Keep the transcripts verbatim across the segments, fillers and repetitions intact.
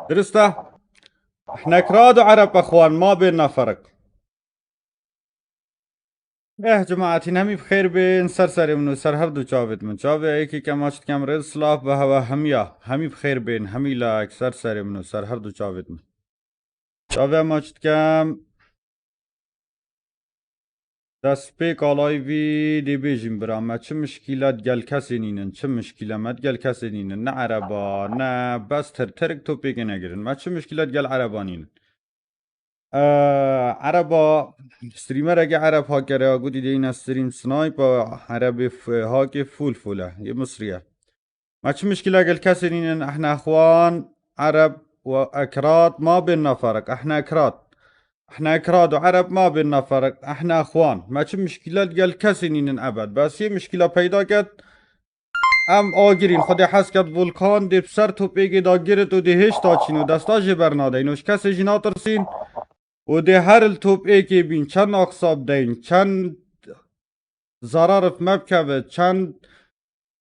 Dirist e. Ehnek rad û Ereb exwan ma bênna ferik. Eh, cemaetîn hemî bi xêr bên, ser serê min û ser her du çavêt min. Çavê yekê ke maç dikem rê silav bi hewa hemiya. Hemî bi xêr bên, hemî layek ser serê min û ser her du çavêt min. Çavê maç dikem. Destpêka layvî dê bêjîm bira me, çi mişkîle digel kesê nînin, çi mişkîle me digel kesê nînin, ne ereba, ne bes tir-, tirk topêkê negirin. Me çi mişkîle digel ereba nînin. Ee, ereba, streamereke ereb hakere ya gotî deyne stream snipe, erebê f-, hakê full full e, yê Misrî ye. Me çi mişkîle gel kesê nînin, ehne exwan, ereb û ekrad ma bênna ferik, ehne ekrad. Ehne ekrad û ereb ma bênna ferik, ehne exwan. Me çi mişkîle gel kesê nînin ebed. Bes yê mişkîle peyda ket, em agirîn. Xwedê hez ket volkan dê bi ser topêkê da girit û dê hêşta çîn û desta jê bernadeyn û ji kesê jî natirsîn û dê her li topêkê bîn. Çend aqsa bideyn, çend zarar bi me bikeve, çend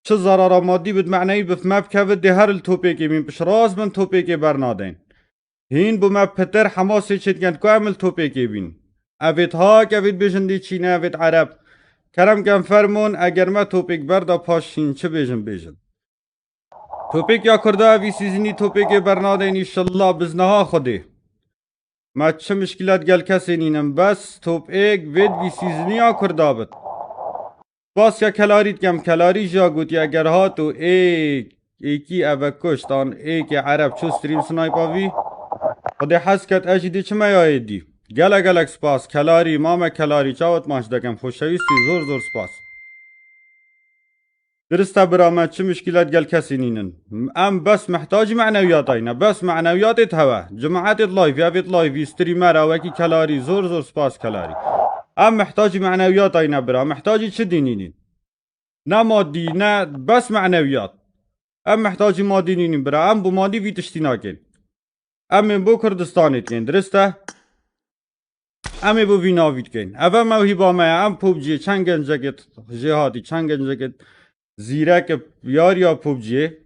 çi zarara madî bid, menewî bid me bikeve, dê her li topêkê bîn, piştrast bin, topêkê bernadeyn. Hîn bo me pitir Hemasê çêdikin ku em li topêkê bîn. Evêt hak, evêt bêjin dê çîne, evêt ereb. Kerem ken fermon, eger me topêk berda paş hîn çi bêjin bêjin. Topêk ya Kurda, vî sîzinî topêkê bernadeyn, înşallah bizneha Xwedê. Me çi mişkîlet gel kesê nînin, bes topêk vêt vî sîziniya Kurda bit. Spasiya Kelarî dikem, Kelarî jî ya gotî eger hat û êk, êkî eve kuşt an êkê ereb çû stream snipe vî. Xwedê hez ket ez jî dê çi me ya êdî. Gelek gelek spas, Kelarî, mame Kelarî, çawet maç dekem, xoşewîstî, zor zor spas. Dirist e bira me, çi mişkîlet gel kesî nînin. Em bes mihtacî menewiyatayî ne. Bes menewiyatê hewe. Cemaetê live, evêt live, streamer, wekî Kelarî, zor zor spas Kelarî. Em mihtacî menewiyatayî ne bira. Mihtacî çi dî nînîn? Ne madî, ne bes menewiyat. Em mihtacî madî nînîn bira. Em bo madî vî tiştî nakên. Em ê bo Kurdistanê dikên, dirist e? Em ê bo vî navî dikên. Ev e mewhîba me ye. Em PUBG'ê çend gencekê jêhatî, çend gencekê zîrek yariya PUBG'ê.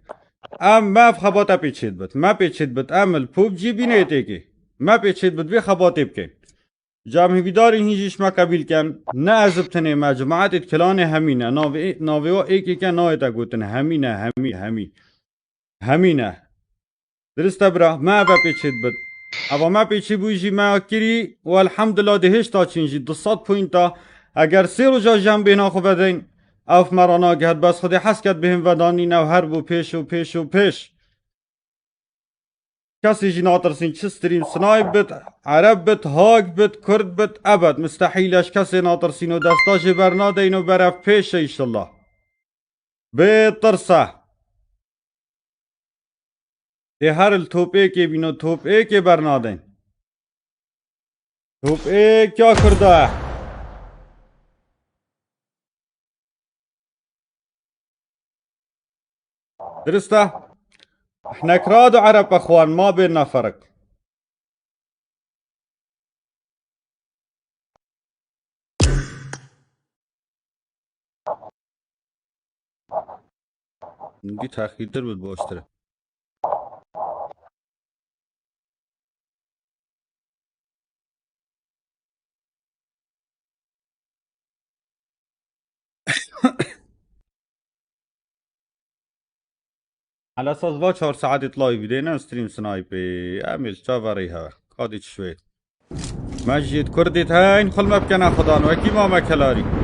Em me ev xebate pê çêdibit. Me pê çêdibit. Em li PUBG bînê têkê. Me pê çêdibit vê xebatê bikên. Cem hîvîdarî hîn jî ji me qebîl ken. Ne ez bi tenê me, cemaetê kilanê hemî ne. Navê, navê wa êkê ke nayê te gotin. Hemî ne, hemî, hemî. Hemî ne. Dirist e bira, me eve pê çêdibit. Eva me pê çêbûyî jî me kirî û elhamdulillah dê hêşta çîn jî du sed pointa. Eger sê roja jî em bêhna xwe vedeyn, ev me ra nagihet, bes Xwedê hez ket bêhn vedanîn, ev her bû pêş û pêş û pêş. Kesê jî natirsîn, çi stream snipe bit, ereb bit, hak bit, kurd bit, ebed mistehîl e ji kesê natirsîn û desta jê bernadeyn û berev pêş e înşallah. Bê tirse. Dê her li topêkê bîno, topêkê bernadeyn. Topêk ya Kurda. Dirist e. Ehnek rad û ereb exwan ma bênna ferik. Hingî texîrtir bit baştir e. Ala saz va çar saetê live bidêne stream snipe. Em ê çaverî ha. Kadî çi şwê. Me jî Kurdî teyn xul me bikene xudan wekî mame Kelarî.